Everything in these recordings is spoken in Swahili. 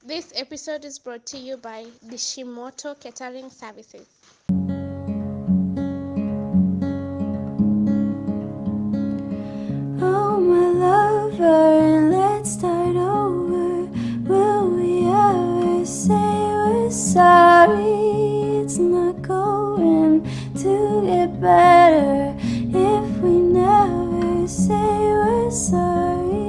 This episode is brought to you by Dishimoto Catering Services. Oh, my lover, let's start over. Will we ever say we're sorry? It's not going to get better if we never say we're sorry.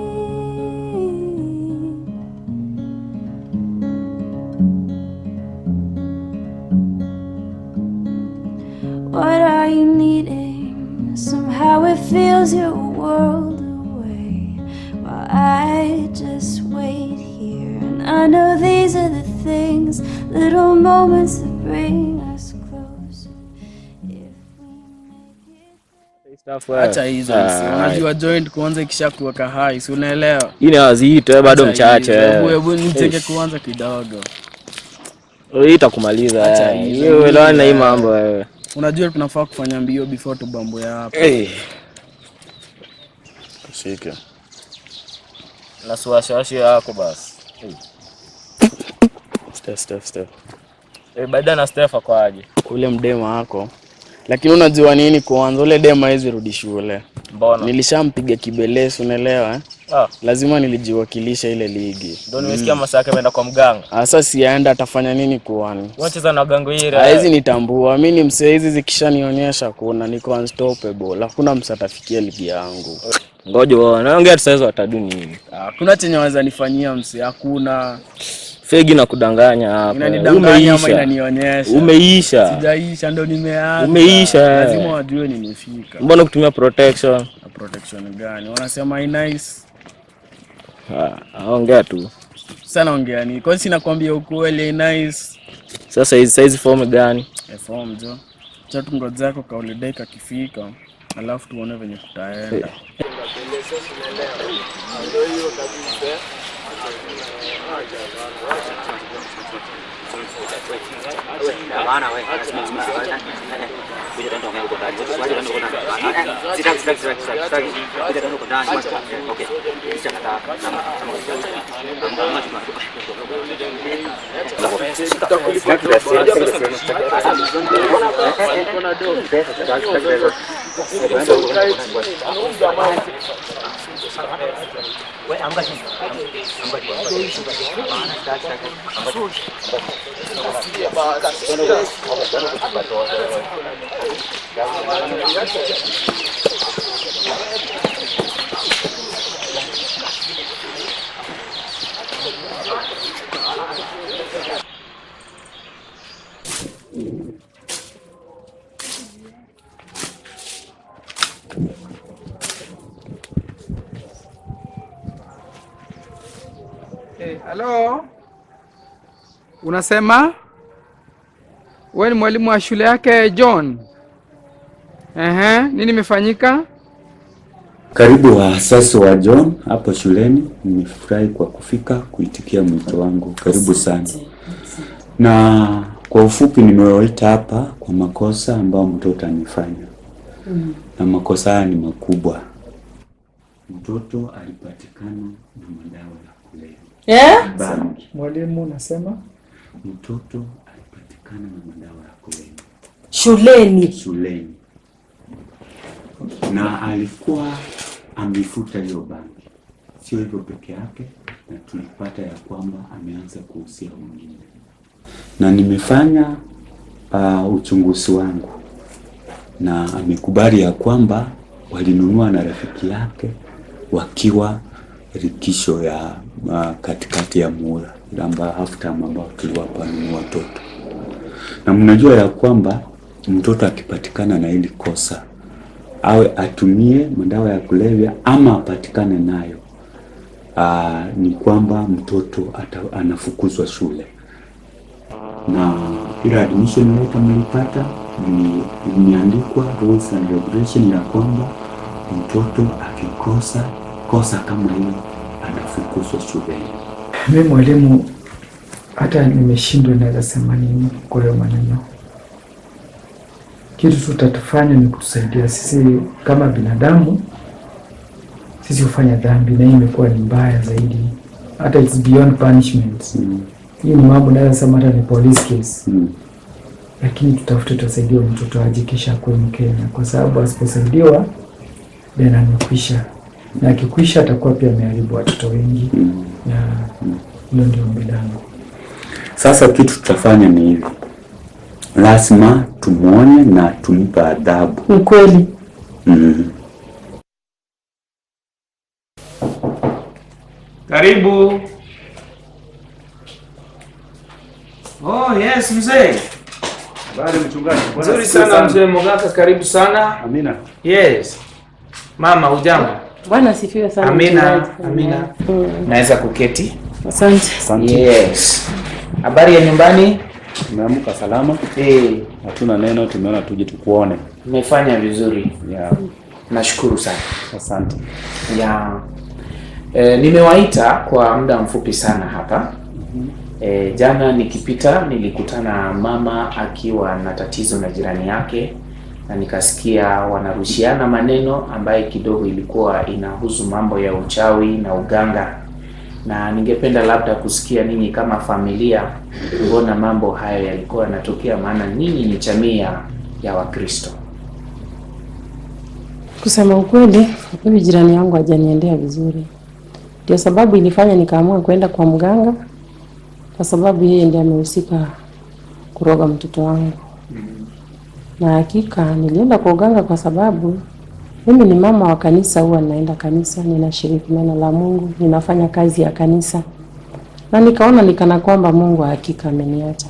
What are you needing? Somehow it feels you're a world away while I just wait here. And I know these are the things, little moments that bring us closer. If we make it. Stuff wewe. Acha hizo msi. Unajua joint kuanza ikishakuweka high, si unaelewa? Hii ni wazito wewe bado Acha mchache hizo. Hebu wewe. hebu nicheke kwanza kidogo. Hii itakumaliza. Acha wewe. hizo. Hiyo uelewana na hii mambo wewe. Unajua tunafaa kufanya mbio before tubambo ya hapa. Eh. Shike. Na suwashawashi yako basi. Step, step, step. Eh, baada na Steph ako aje? Ule mdema wako. Lakini unajua nini kwanza, ule dema hawezi rudi shule. Mbona? Nilishampiga kibelesu, unaelewa eh? Ah, Lazima nilijiwakilisha ile ligi. ndio nimesikia masaa yake ameenda kwa mganga. Sasa siaenda atafanya nini kuani? Unacheza na gango hili. Hawezi nitambua mi ni msee, hizi zikishanionyesha kuna niko unstoppable, hakuna msee atafikia ligi yangu. Ngoja uone. Naongea tu sasa wataduni nini? Hakuna chenye waweza nifanyia msee, hakuna. Fegi na kudanganya hapa. Inanidanganya ama Umeisha. inanionyesha. Umeisha. Sijaisha, ndo nimeanza. Umeisha. Lazima wajue nimefika. Mbona kutumia protection? Na protection gani? Wanasema i nice. Ah, ongea tu. Sasa naongea nini? Kwani sina kwambia ukweli i nice. Sasa hizi size form gani? Form jo. Cha tungoja zako ka holiday kakifika. Alafu tuone venye kutaenda. Halo, unasema wewe ni mwalimu wa shule yake John? Ehe, nini imefanyika? Karibu waasasi wa John hapo shuleni. Nimefurahi kwa kufika kuitikia mwito wangu. Karibu sana. Na kwa ufupi, nimewaita hapa kwa makosa ambayo mtoto amefanya, na makosa haya ni makubwa. Mtoto alipatikana na madawa ya kulevya, bangi. Mwalimu unasema Mtoto alipatikana na madawa ya kulevya Shuleni. shuleni na alikuwa amefuta hiyo bangi. Sio hivyo peke yake, na tulipata ya kwamba ameanza kuhusia wengine, na nimefanya uchunguzi wangu na amekubali ya kwamba walinunua na rafiki yake wakiwa rikisho ya katikati ya muhula ambayo half term ambao tuliwapa ni watoto na mnajua ya kwamba mtoto akipatikana na hili kosa awe atumie madawa ya kulevya ama apatikane nayo, ni kwamba mtoto anafukuzwa shule, na ile admission letter mlipata ni imeandikwa rules and regulation ya kwamba mtoto akikosa kosa kama hilo anafukuzwa shuleni. Mi mwalimu, hata nimeshindwa naweza sema nini kwa hiyo maneno. Kitu tutatufanya ni kutusaidia sisi kama binadamu. Sisi hufanya dhambi na hii imekuwa ni mbaya zaidi. Hata it's beyond punishment. Hii ni mambo naweza sema hata ni police case. Lakini tutafute tusaidie mtoto aje kisha akuwe Mkenya, kwa sababu asiposaidiwa then amekwisha, na akikwisha atakuwa pia ameharibu watoto wengi. Na hilo ndio ombi langu. Sasa kitu tutafanya ni hivi, lazima tumwone na tumpe adhabu. Ni kweli. Karibu. Oh, yes mzee. Habari mchungaji. Bwana Nzuri asifiwe sana mzee Mogaka, karibu sana. Amina. Yes. Mama hujambo? Bwana asifiwe sana. Amina, mchungaji. amina. Naweza kuketi? Asante. Asante. Yes. Habari ya nyumbani? Tumeamka salama. Hatuna neno, tumeona tuje tukuone. Mmefanya vizuri. Yeah. Nashukuru sana. Asante. Ya. Nimewaita kwa muda mfupi sana hapa. Jana nikipita nilikutana mama akiwa na tatizo na jirani yake, na nikasikia wanarushiana maneno ambaye kidogo ilikuwa inahusu mambo ya uchawi na uganga, na ningependa labda kusikia ninyi kama familia, mbona mambo hayo yalikuwa yanatokea, maana ninyi ni jamii ya Wakristo. Kusema ukweli, huyu jirani yangu hajaniendea vizuri, ndio sababu ilifanya nikaamua kwenda kwa mganga, kwa sababu yeye ndiye amehusika kuroga mtoto wangu. Na hakika nilienda kwa uganga kwa sababu mimi ni mama wa kanisa, huwa ninaenda kanisa, ninashiriki neno la Mungu, ninafanya kazi ya kanisa, na nikaona nikana kwamba Mungu hakika ameniacha.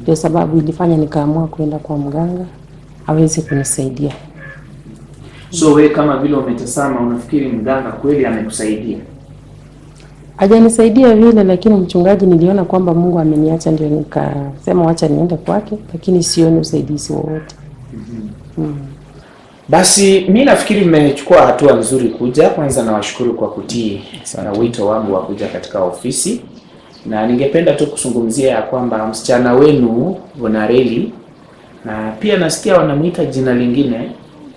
Ndio sababu ilifanya nikaamua kwenda kwa mganga aweze kunisaidia. So we kama vile umetazama, unafikiri mganga kweli amekusaidia? Hajanisaidia vile, lakini mchungaji, niliona kwamba Mungu ameniacha, ndio nikasema wacha niende kwake, lakini sioni usaidizi wowote. Basi mi nafikiri mmechukua hatua nzuri kuja. Kwanza nawashukuru kwa kutii na wito wangu wa kuja katika ofisi, na ningependa tu kuzungumzia ya kwamba msichana wenu Bonareli, na pia nasikia wanamuita jina lingine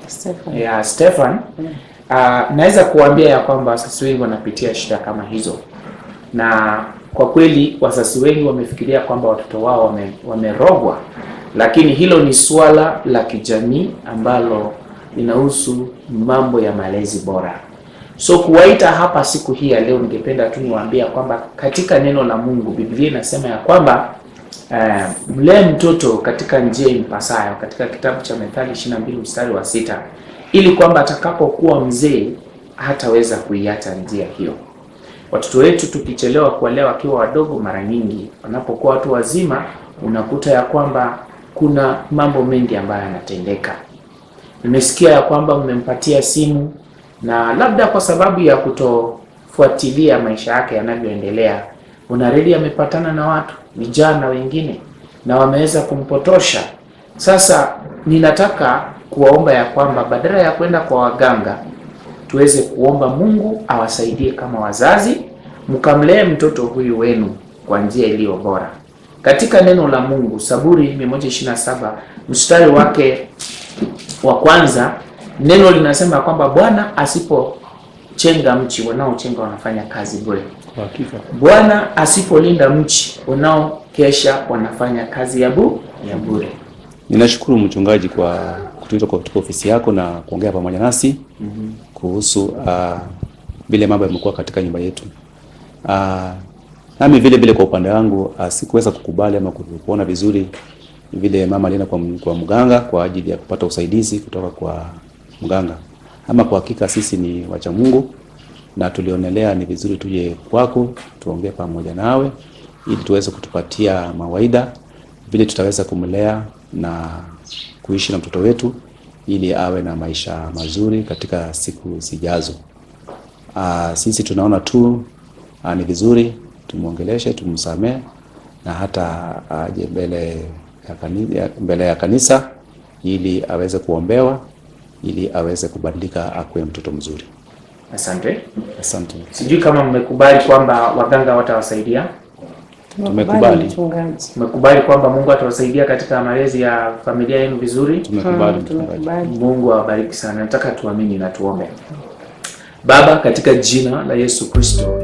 Stefan. ya Stefan. Naweza kuambia ya kwamba wazazi wengi wanapitia shida kama hizo, na kwa kweli wazazi wengi wamefikiria kwamba watoto wao wamerogwa, lakini hilo ni suala la kijamii ambalo linahusu mambo ya malezi bora. So kuwaita hapa siku hii ya leo, ningependa tu niwaambia kwamba katika neno la Mungu Biblia inasema ya kwamba mlee mtoto katika njia impasayo, katika kitabu cha Methali 22 mstari wa 6, ili kwamba atakapokuwa mzee hataweza kuiacha njia hiyo. Watoto wetu tukichelewa kuwalea wakiwa wadogo, mara nyingi wanapokuwa watu wazima, unakuta ya kwamba kuna mambo mengi ambayo yanatendeka. Nimesikia ya kwamba mmempatia simu na labda kwa sababu ya kutofuatilia maisha yake yanavyoendelea, Bonareli amepatana na watu vijana wengine na wameweza kumpotosha. Sasa ninataka kuwaomba ya kwamba badala ya kwenda kwa waganga, tuweze kuomba Mungu awasaidie kama wazazi, mkamlee mtoto huyu wenu kwa njia iliyo bora. Katika neno la Mungu, Saburi 127 mstari wake wa kwanza, neno linasema kwamba Bwana asipochenga mchi, wanaochenga wanafanya kazi bure. Kwa hakika. Bwana asipolinda mchi, wanaokesha wanafanya kazi ya bure. Ninashukuru mchungaji kwa kutuita katika ofisi yako na kuongea pamoja nasi kuhusu vile mambo yamekuwa katika nyumba yetu. Nami vile vile kwa upande wangu sikuweza kukubali ama kuona vizuri vile mama alienda kwa mganga kwa ajili ya kupata usaidizi kutoka kwa mganga. Ama kwa hakika sisi ni wacha Mungu na tulionelea ni vizuri tuje kwako tuongee pamoja nawe ili tuweze kutupatia mawaida vile tutaweza kumlea na kuishi na mtoto wetu ili awe na maisha mazuri katika siku zijazo. Sisi tunaona tu ni vizuri tumuongeleshe, tumsamee na hata aje mbele ya kanisa ili aweze kuombewa ili aweze kubadilika akuwe mtoto mzuri. Asante. Asante. Sijui kama mmekubali kwamba waganga watawasaidia. Tumekubali. Mchungaji. Mmekubali kwamba Mungu atawasaidia katika malezi ya familia yenu vizuri? Tumekubali, mchungaji. Mungu awabariki sana. Nataka tuamini na tuombe. Baba, katika jina la Yesu Kristo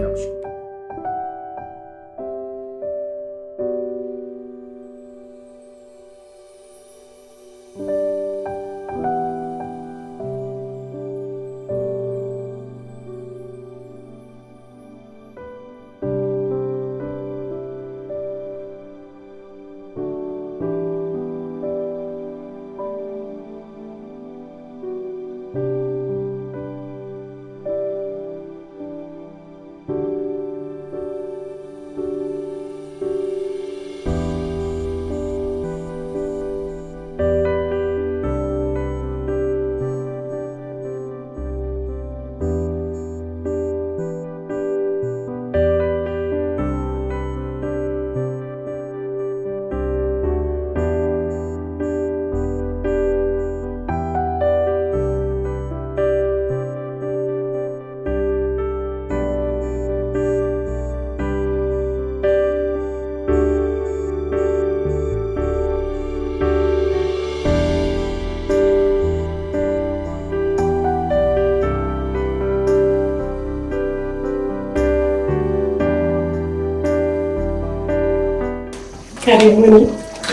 Karibuni.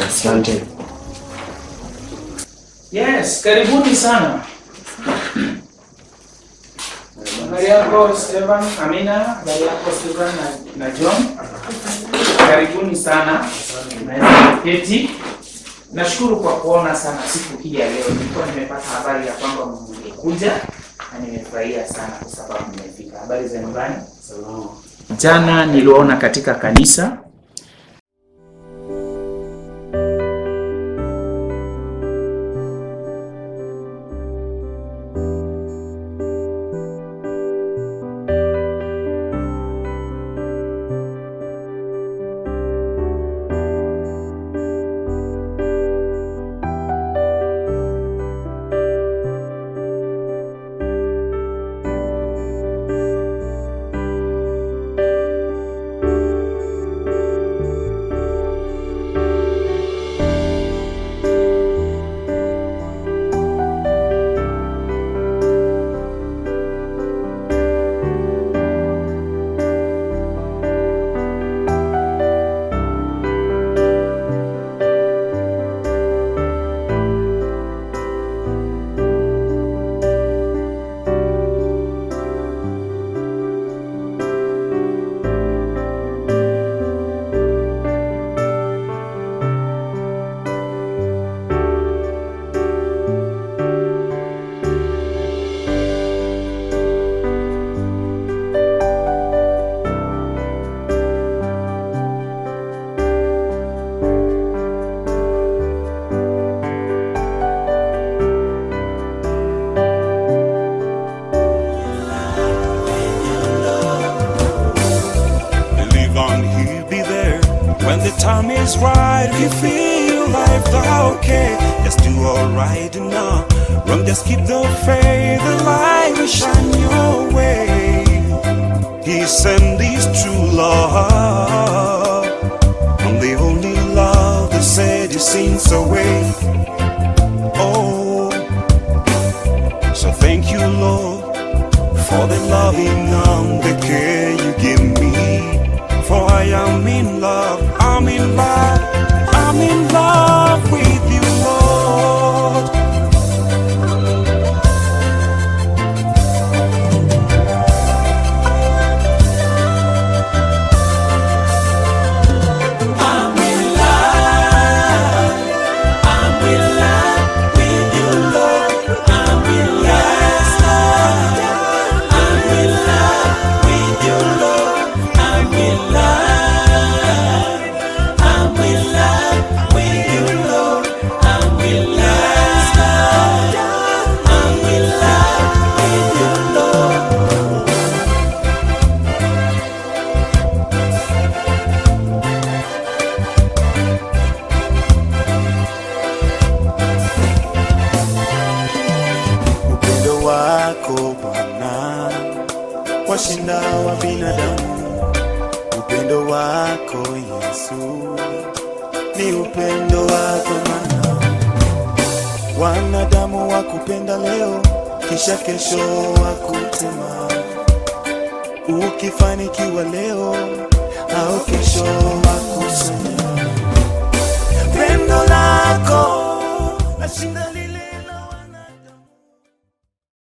Asante. Yes, karibuni sana. Habari yako Stefan, Amina, habari yako Stefan na John. Karibuni sana. Naweza kuketi. Nashukuru kwa kuona sana siku hii ya leo. Nilikuwa nimepata habari ya kwamba mngekuja na nimefurahia sana kwa sababu mmefika. Habari za nyumbani? Salama. Jana niliwaona katika kanisa. Believe on, he'll be there when the time is right. You feel life okay, just do alright and now. Wrong, just keep the faith, the light will shine your way. He sent his true love, and the only love that set his sins away. Oh, so thank you, Lord, for the loving and the care you give me. For I am in love, I'm in love, I'm in love with you, Lord. I'm in love. I'm in love with you, Lord. I'm in love. I'm in love with you, Lord. I'm in love. I'm in love with you, Lord. I'm in love. I'm in love with you, Lord. Upendo wako Bwana washinda wa binadamu. Upendo wako Yesu ni upendo wa thamani. Wanadamu wakupenda leo, kisha kesho wakutema. Ukifanikiwa leo au kesho